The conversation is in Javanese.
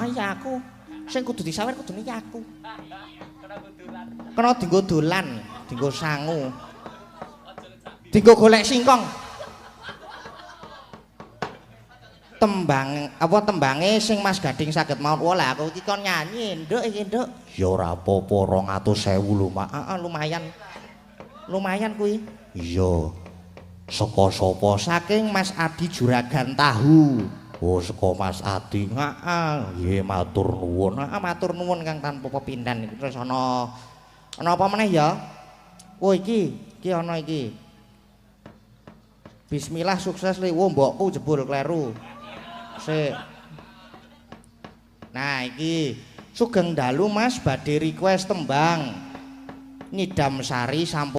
Heeh, ya aku. Sing kudu disawer kudune ya aku. Kena dienggo dolan, dienggo sangu. Dienggo golek singkong. Tembang apa tembange sing Mas Gading saged maut. Wah, aku iki kon nyanyi, Nduk, iki, Nduk. Ya ora apa-apa, 200.000 lho, Mak. Heeh, lumayan. Lumayan kuwi. Iya. Saka sapa? Saking Mas Adi Juragan Tahu. Oh, saka Mas Adi. Heeh, nggih matur nuwun. Heeh, matur nuwun Kang tanpa pepindhan. Terus ana ana apa meneh ya? Oh, iki, iki ana iki. Bismillah sukses le. Wo mbokku jebul kleru. Sik. Nah, iki sugeng dalu Mas, badhe request tembang Nyidam Sari sampun